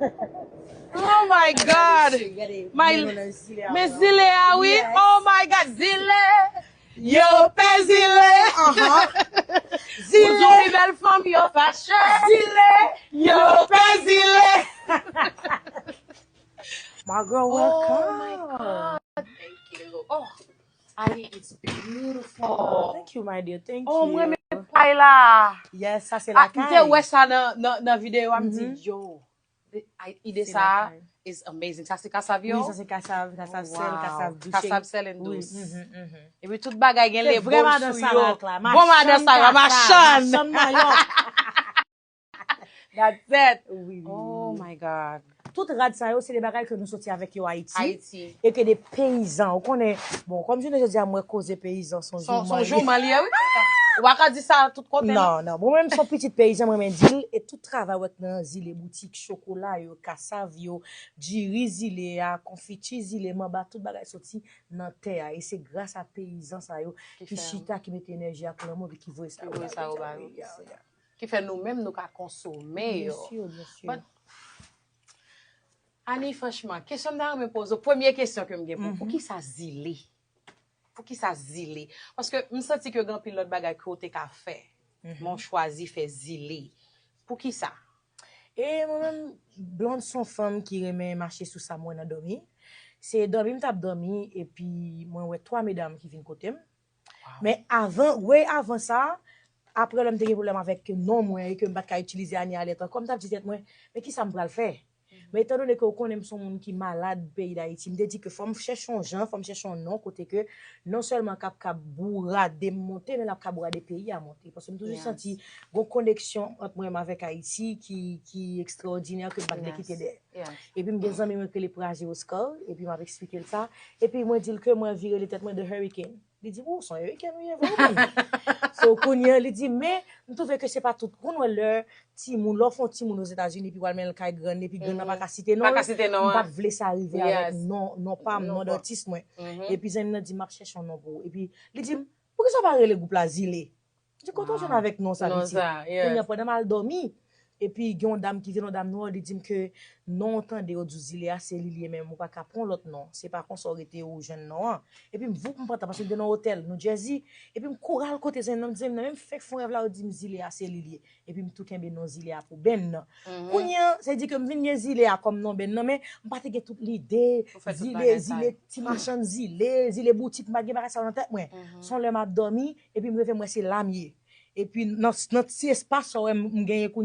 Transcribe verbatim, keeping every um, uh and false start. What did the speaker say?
Oh my God! My, men zile a wi! Oh my God! Zile! Yo pè zile! Zile! Ou di bèl fanm yo fache! Zile! Yo pè zile! My girl, welcome! Oh my God! Thank you! Oh! Ali, it's beautiful. Thank you, my dear. Thank you. Oh, mwen renmen pay la. Yes, sa se lakay. M te wè sa nan, nan, nan videyo a, m di, yo, ide sa is amazing. Sa se kasav yo? Wi, sa se kasav, kasav sèl, kasav dous. Kasav sèl and dous. Epi tout bagay gen lebon sou yo. Bon madan Sara, machann. Machann mayòt. That's it. Wi, wi, wi. Oh my God. Tout rad sa yo, se de bagay ke nou soti avèk yo Ayiti. Ayiti. E ke de peyizan, ou konnen, bon, kòm jounen jodi a, mwen koze peyizan, se yon jouman li ye, wi. Ou pa ka di sa tout kote, non. Non, non. Bon, mwen menm, se yon pitit peyizan, mwen renmen di l, e tout travay ou wè k nan zile, boutik chokola yo, kasav yo, diri zile a, konfiti zile, manba, tout bagay soti nan tè a. E se gras a peyizan sa yo ki chita, ki mete enèji ak lanmou, epi ki voye sa yo ba nou. Ki fè nou menm nou ka konsome yo. Byen si, byen si. But, Ani, franchman, kesyon m ta renmen poze w, premye kesyon ke m gen pou ou, poukisa zile? Poukisa zile? Paske m santi ke gen anpil lòt bagay ke w te ka fè. Men w chwazi fè zile. Poukisa? E mwen menm, Blonde se yon fanm ki renmen mache sou sa m wè nan dòmi. Se dòmi m t ap dòmi, epi mwen wè twa medam ki vin kote m. Men avan, way avan sa, apre lè m te gen pwoblèm avèk non mwen e ke m pa t ka itilize Ani Alèt ankò, m t ap di tèt mwen, men kisa m pral fè? Men etan done ke w konnen m se yon moun ki malad peyi Dayiti, m te di ke fò m chèche yon jan, fò m chèche yon non kote ke non sèlman k ap ka bourade m monte, men l ap ka bourade peyi a monte. Paske m toujou santi gon koneksyon ant mwen menm avèk Ayiti ki, ki ekstraòdinè ke m pa t vle kite dèyè. Epi m gen zanmi mwen ki rele Praje Oscar, epi m ap eksplike l sa. Epi mwen di l ke mwen anvi rele tèt mwen The Hurricane. Li di, "Ou, se yon American ou ye vre, wi." So, kounye a, li di, "Men, m twouve ke se pa tout." Ou konn wè lè timoun, lè w fè yon timoun Ozetazini, epi w al mennen l kay grann, epi grann nan pa ka site non l, m pa t vle sa rive avèk non, non pa m, non datis mwen. Epi zanmi m nan di, "M ap chèche yon non pou ou." Epi li di m, "Poukisa w pa rele gwoup la Zile?" M di, "Kote w jwenn avèk non sa, pitit?" Kounye a, pandan m al dòmi, epi gen yon dam ki vin, yon dam nwè, li di m ke non w tande yo di w Zile a, se li l ye menm, ou pa ka pran yon lòt non. Se pa konsa w rete ou jwenn non an. Epi m voup, m pantan, paske m te nan otèl New Jersey. Epi m kouri al kote zanmi nan, m di, "Zanmi nan, men m fèk fè yon rèv la, yo di m Zile a, se li l ye." Epi m tou kenbe non Zile a pou benn nan. Kounye a, sa vle di ke m vin gen Zile a kòm non benn nan, men m pa te gen tout lide, Zile, Zile, ti machann Zile, Zile boutik, m pa t gen bagay sa yo nan tèt mwen. Se yon lè m ap dòmi, epi m reve m wè se la m ye. Epi nan, nan ti espas sa w wè m, m genyen kounye